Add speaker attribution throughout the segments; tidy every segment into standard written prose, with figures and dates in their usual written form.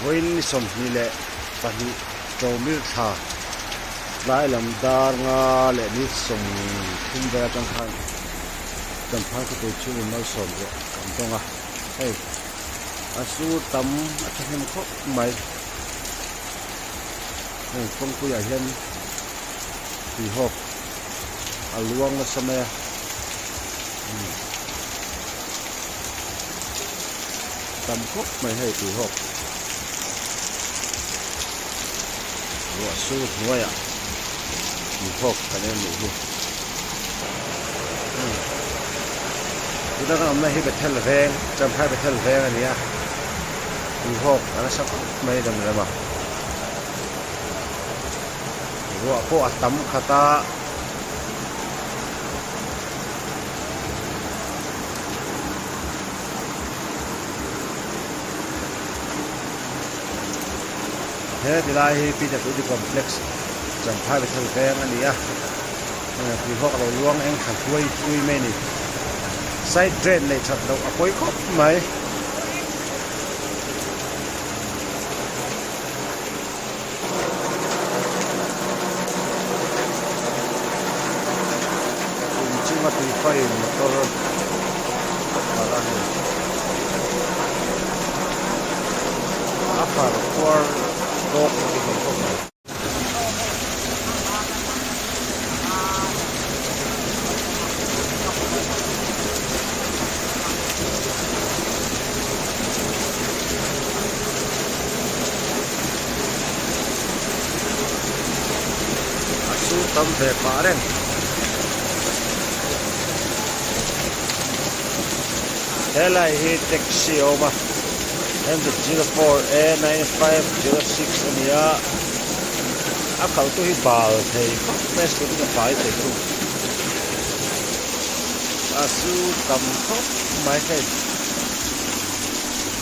Speaker 1: Vawiin ni 22 Ṭomil thla tlai lam dar nga leh ni 30 vel atang khan Champhai khawpui chhungin malsawm ruah kan dawng a, hei a sur tam a thahnem khawp mai. Heng kawngpuiah hian tuihawk a luang nasa mai a. Tam khawp mai hei tuihawk ruah sur hnuaiah tuihawk kan en nih hi. Tuna kan awmna hi Bethel veng Champhai Bethel veng a ni a tuihawk a nasa khawp mai rem rem a ruah pawh a tam khat a. He tilai hi PWD complex Champhai Bethel veng a ni a tuihawk a lo luang eng thla hluai hlui mai a ni side drain nei that loh a pawi khawp mai. Inchunga tuifaiin motor a phar a ni. A phar khuar tawk a ti hlawm khawp mai. A sur tam ve pah reng. Helai hi taxi a awm a M04 A 9506 a ni a a khalh tu hi bal thei khawp mai a scooty a fai thei thung a sur tam khawp mai hei.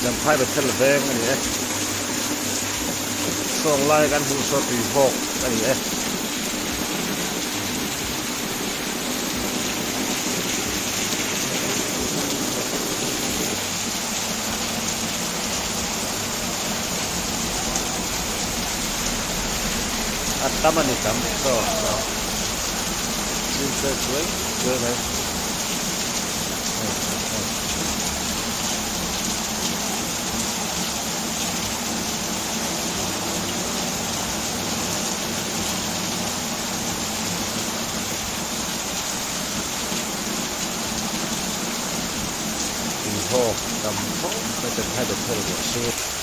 Speaker 1: Lamphai Bethel veng a ni e. Sawng lai kan hmuh saw tui hawk a ni e. A tam a ni tam saw saw chin chuai chuai chuai mai. Inhawk tam khawp mai Champhai Bethel ruah sur.